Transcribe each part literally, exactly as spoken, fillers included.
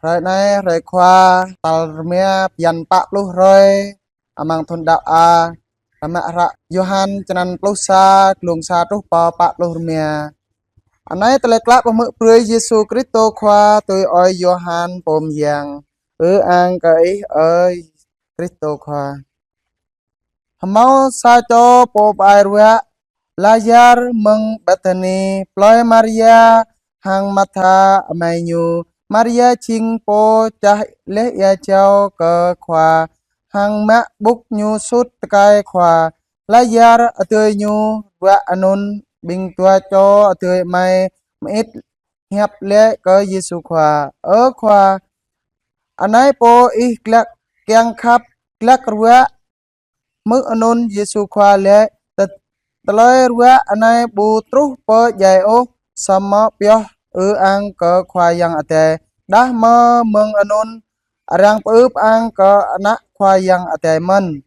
Hrơi anai, hrơi Khua, tal rơma bơyan pă pluh hrơi amăng thun đăo A. Tơlơi mơak hră Yôhan črăn pluh sa, glông sa truh pơ pă pluh rơma. Anai tơlơi klă pơhmư̆ brơi Yêsu Kristô Khua tui ơi Yôhan pô mơyang. Ư-ang kơ Ih, ơ Kristô Khua. Hơmâo sa čô pô pơai ruă, Lazar, mơ̆ng Bethani, plơi Maria hăng Martha amai ñu. Maria jing pô čah laih ia jâo kơ Khua, hăng mă ƀŭk ñu sut tơkai Khua. Lazar adơi ñu ruă anŭn. Ƀing dua čô adơi amai mơit hiăp laĭ kơ Yêsu Khua: Ơ Khua, anai pô Ih glăk, kiăng khăp, glăk ruă. Hmư̆ anŭn Yêsu Khua laĭ: Tơ-, tơlơi ruă anai ƀu truh pơ djai ôh, samơ̆ pioh ư-ang kơ Khua Yang Adai, đah mơ̆ mơ̆ng anŭn arăng pơư pơang kơ Ană Khua Yang Adai mơ̆n.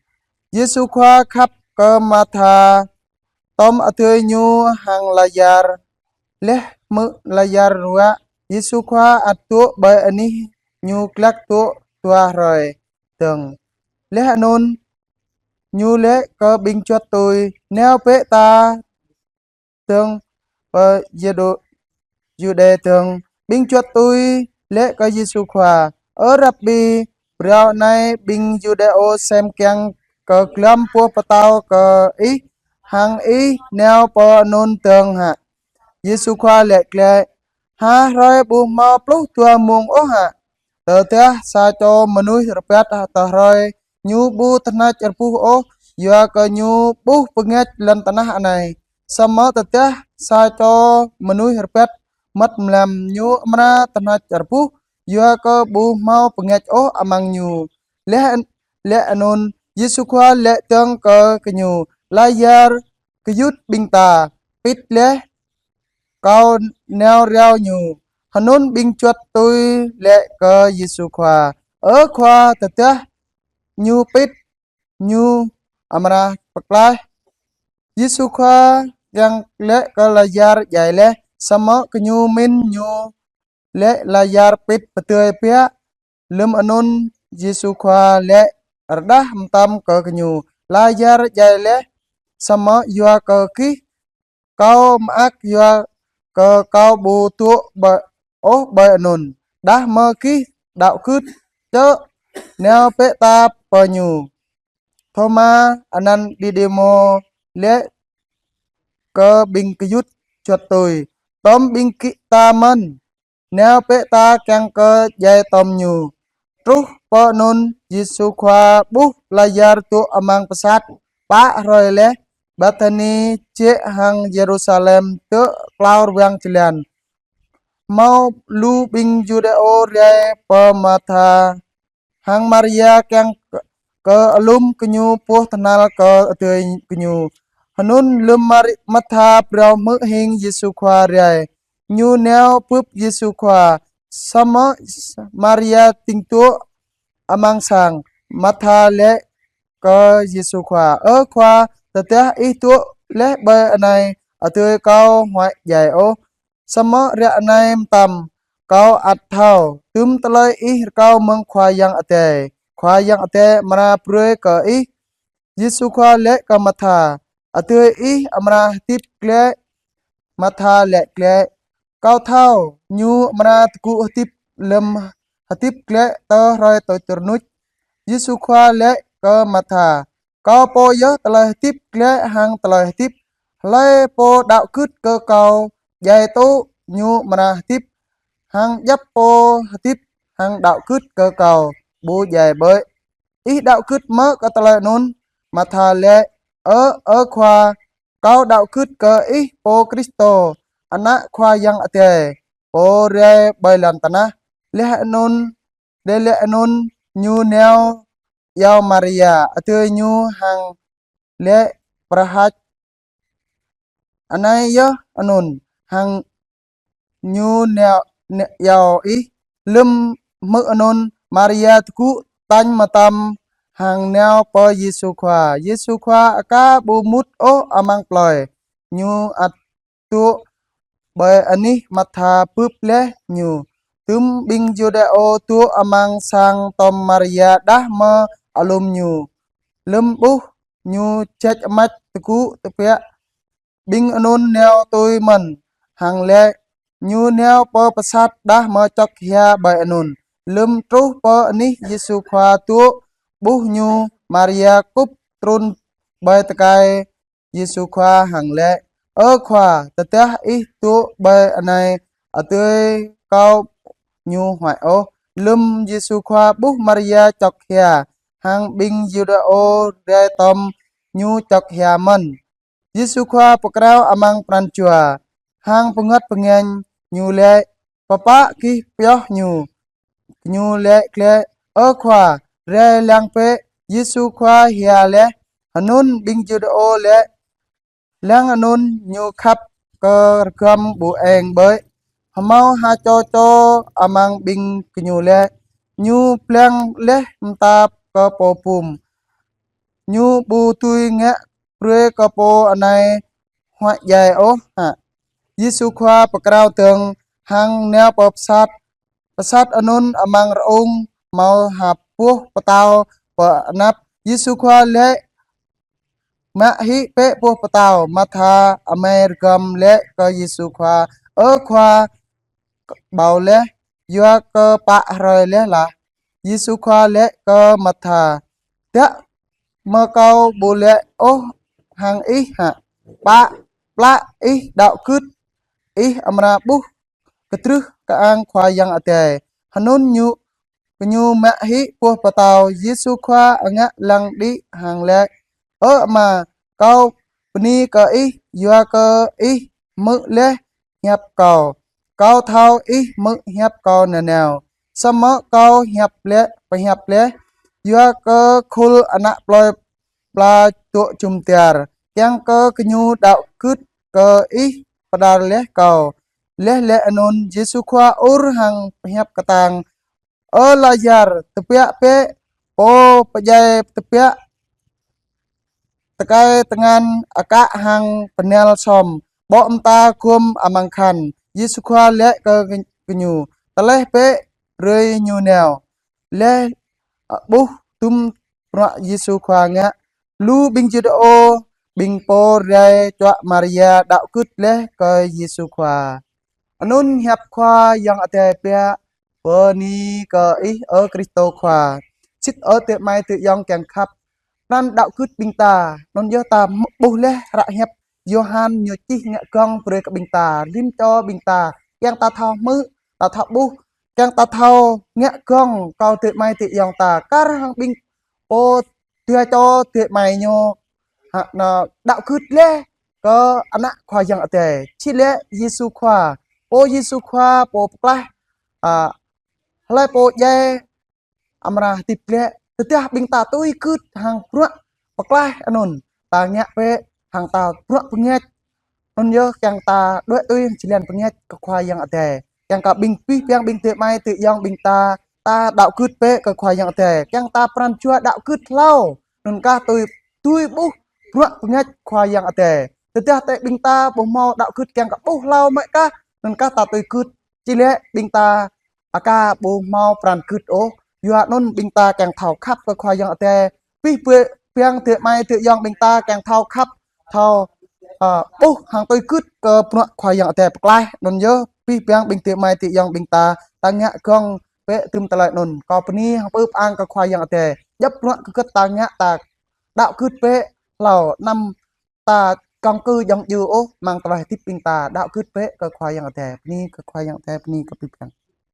Yêsu Khua khăp kơ Martha, tŏm adơi ñu hăng Lazar. Laih hmư̆ Lazar ruă, Yêsu Khua ăt dŏ ƀơi anih ñu glăk dŏ dua hrơi dơ̆ng. Laih anŭn ñu laĭ kơ ƀing čuăt tui: Nao bĕ ta dơ̆ng pơ Yêđô-, Yuđê dơ̆ng. Ƀing čuăt tui laĭ kơ Yêsu Khua: Ơ Rabbi, phrâo anai ƀing Yuđêô sem kiăng kơ glŏm boh pơtâo kơ Ih, hăng Ih nao pơ anŭn dơ̆ng hă? Yêsu Khua laĭ glaĭ: Ha hrơi ƀu hơmâo pluh dua mông ôh hă? Tơdah sa čô mơnuih rơbat tơ hrơi, ñu ƀu tơhneč rơbuh ôh, yua kơ ñu ƀuh pơngač lŏn tơnah anai. Samơ̆ tơdah sa čô mơnuih rơbat mơmŏt mlam, ñu amra tơhneč rơbuh, yua kơ ƀu hơmâo pơngač ôh amăng ñu. Laih an-, laih anŭn, Yêsu Khua laĭ dơ̆ng kơ gơñu: Lazar gơyut ƀing ta, pĭt laih, Kâo nao rao ñu. Hơnŭn ƀing čuăt tui laĭ kơ Yêsu Khua: Ơ Khua, tơdah ñu pĭt, ñu amra pơklaih. Yêsu Khua kiăng laĭ kơ Lazar djai laih, samơ̆ gơñu mĭn ñu laĭ Lazar pĭt pơdơi biă. Lơ̆m anŭn Yêsu Khua laĭ rơđah mơtam kơ gơñu: Lazar djai laih, samơ̆ yua kơ gih, Kâo mơak yua kơ Kâo ƀu dŏ ƀơi, ôh ƀơi anŭn, đah mơ̆ gih đăo gưt. Čơ̆, nao bĕ ta pơ ñu. Thôma, anăn Diđimô, laĭ kơ ƀing gơyut čuăt tui: Tŏm ƀing gih ta mơ̆n, nao bĕ ta kiăng kơ djai tŏm ñu. Truh pơ anŭn, Yêsu Khua ƀuh Lazar dŏ amăng pơsat pă hrơi laih. Bethani jĕ hăng Yêrusalem dŏ klâo rơwang jơlan. Hơmâo lu ƀing Yuđêô rai pơ Martha hăng Maria kiăng kơ, kơ alum gơñu pŏh tơhnal kơ adơi gơñu. Hơnŭn lơ̆m Mari-, Martha phrâo hmư̆ hing Yêsu Khua rai, ñu nao bưp Yêsu Khua, samơ̆ Maria dŏ dơ̆ng amăng sang. Martha laĭ kơ Yêsu Khua: Ơ Khua, tơdah Ih dŏ laih ƀơi anai, adơi kâo huai djai ôh. Samơ̆ ră anai mơtam kâo ăt thâo, tơm tơlơi Ih rơkâo mơ̆ng Khua Yang Adai, Khua Yang Adai amra brơi kơ Ih. Yêsu Khua laĭ kơ Martha: Adơi ih amra hơdip glaĭ. Martha laĭ glaĭ: Kâo thâo, ñu amra tơgŭ hơdip lơ̆m hơdip glaĭ tơ hrơi tơčô rơnuč. Yêsu Khua laĭ kơ Martha: Kâo pô yơh tơlơi hơdip glaĭ hăng tơlơi hơdip. Hlơi pô đăo gưt kơ Kâo, djai tŭ, ñu amra hơdip. Hăng djŏp pô hơdip hăng đăo gưt kơ Kâo, ƀu djai ƀơi. Ih đăo gưt mơ̆ kơ tơlơi anŭn? Martha laĭ: Ơ, ơ Khua, kâo đăo gưt kơ Ih pô Kristô, Ană Khua Yang Adai, pô rai ƀơi lŏn tơnah. Laih anŭn, laih laĭ anŭn, ñu nao iâu Maria adơi ñu hăng laĭ prăhač: Anai yơh anŭn, hăng ñu nao, nao iâu ih. Lơ̆m hmư̆ anŭn, Maria tơgŭ tañ mơtam hăng nao pơ Yêsu Khua. Yêsu Khua aka ƀu mŭt ôh amăng plơi, ñu ăt dŏ ƀơi anih Martha bưp laih ñu. Tơm ƀing Yuđa-ô dŏ amăng sang tŏm Maria đah mơ̆ alum ñu. Lơm ƀuh ñu čĕč amač tơgŭ tơbiă, ƀing anŭn nao tui mơ̆n hăng laĭ: Ñu nao pơ pơsat đah mơ̆ čŏk hia ƀơi anŭn. Lơm truh pơ anih Yêsu Khua dŏ, ƀuh ñu, Maria kŭp trŭn ƀơi tơkai Yêsu Khua hăng laĭ: Ơ Khua, tơdah ih dŏ ƀơi anai, adơi kâo ƀu huăi ôh. Lơm Yêsu Khua ƀuh Maria čŏk hia, hăng ƀing Yuđa-ô rai tŏm ñu čŏk hia mơ̆n, Yêsu Khua pơkrao amăng pran jua, hăng pơngăt pơngañ ñu laĭ: Pơpă gih pioh ñu? Ñu laĭ glaĭ: Ơ Khua, rai lăng bĕ, Yêsu Khua hia laih. Anŭn ƀing Yuđa-ô laĭ: Lăng anŭn ñu khăp kơ rơgăm ƀu eng ƀơi. Hơmâo ha čô čô amăng ƀing gơñu laĭ: Ñu blang laih mơta kơ pô bum. Ñu ƀu dưi ngă brơi kơ pô anai huăi djai ôh hă? Yêsu Khua pơkrao dơ̆ng hăng nao pơ pơsat. Pơsat anŭn amăng rơŭng hơmâo ha boh pơtâo pơanăp. Yêsu Khua laĭ: Mă hĭ bĕ boh pơtâo. Martha, amai rơgăm laĭ kơ Yêsu Khua: Ơ Khua, ƀâo laih, yua kơ pă hrơi laih lah. Yêsu Khua laĭ kơ Martha: Djơ̆ mơ̆ kâo ƀu laĭ ôh hăng ih hă? Pă, plă ih đaŏ gưt, ih amra ƀuh kơtrưh kơang Khua Yang Adai. Anŭn ñu, gơñu mă hĭ boh pơtâo. Yêsu Khua angak lăng đĭ hăng laĭ: Ơ Ama, kâo bơni kơ ih, yua kơ ih hmư̆ laih hiăp kâo. Kâo thâo ih hmư̆ hiăp kâo nanao. Samơ̆ kâo hiăp laih, pơhiăp laih, yua kơ khul ană plơi pla dŏ jum dar, kiăng kơ gơñu đaŏ gưt kơ ih pơđar laih kâo. Laih laĭ anŭn, Yêsu Khua ur hăng pơhiăp kơtang: Ơ Lazar, tơbiă bĕ. Pô pơdjai tơbiă, tơkai tơngan akă hăng pơnal sŏm, ƀô̆ mơta gŏm amăng khăn. Yêsu Khua laĭ kơ gơñu: Tơleh bĕ, brơi ñu nao. Laih ƀuh tơm bruă Yêsu Khua ngă, lu ƀing Yuđa-ô, ƀing pô rai čuă Maria đaŏ gưt laih kơ Yêsu Khua. Anŭn hiăp Khua Yang Adai biă. Bơni kơ ih, ơ Kristô Khua. Sĭt ơ adơi amai adơi ayŏng kiăng khăp, pran đaŏ gưt ƀing ta, anŭn yơh ta ƀuh laih hră hiăp Yôhan ñu čih ngă gơ̆ng brơi kơ ƀing ta, lin čô ƀing ta, kiăng ta thâo hmư̆, ta thâo ƀuh, kiăng ta thâo ngă gơ̆ng kơ adơi amai adơi ayŏng ta, kar hăng ƀing pô dua čô adơi amai ñu, hă, anŭn đaŏ gưt laih kơ Ană Khua Yang Adai, či laĭ Yêsu Khua. Pô Yêsu Khua, pô pơklaih, a, hlơi pô djai amra hơdip glaĭ. Tơdah ƀing ta tui gưt hăng bruă pơklaih anŭn, ta ngă bĕ hăng ta bruă pơngač, anŭn yơh kiăng ta đuaĭ tui jơlan pơngač kơ Khua Yang Adai. Kiăng kơ ƀing abih bang ƀing adơi amai adơi ayŏng ƀing ta, ta đaŏ gưt bĕ kơ Khua Yang Adai. Kiăng ta pran jua đaŏ gưt hlâo, anŭn kah tui, tui ƀuh bruă pơngač Khua Yang Adai. Tơdah tơlơi ƀing ta ƀu hmâo đaŏ gưt kiăng kơ ƀuh hlâo mơ̆ kah, anŭn kah ta tui gưt, či laĭ ƀing ta aka ƀu hmâo pran gưt ôh. Yua anŭn ƀing ta kiăng thâo khăp kơ Khua Yang Adai. Abih bang adơi amai adơi ayŏng ƀing ta kiăng thâo khăp, thâo, a, ƀuh hăng tui gưt kơ bruă Khua Yang Adai pơklaih. Anŭn yơh abih bang ƀing adơi amai adơi ayŏng ƀing ta, ta ngă gơ̆ng bĕ tơm tơlơi anŭn. Kâo bơni hăng pơpŭ pơang kơ Khua Yang Adai. Djŏp bruă kơ gơ̆t ta ngă, ta đaŏ gưt bĕ hlâo, anăm ta kơ̆ng kơ jŏng djơ̆ ôh amăng tơlơi hơdip ƀing ta. Đaŏ gưt bĕ kơ Khua Yang Adai. Bơni kơ Khua Yang Adai, bơni kơ abih bang.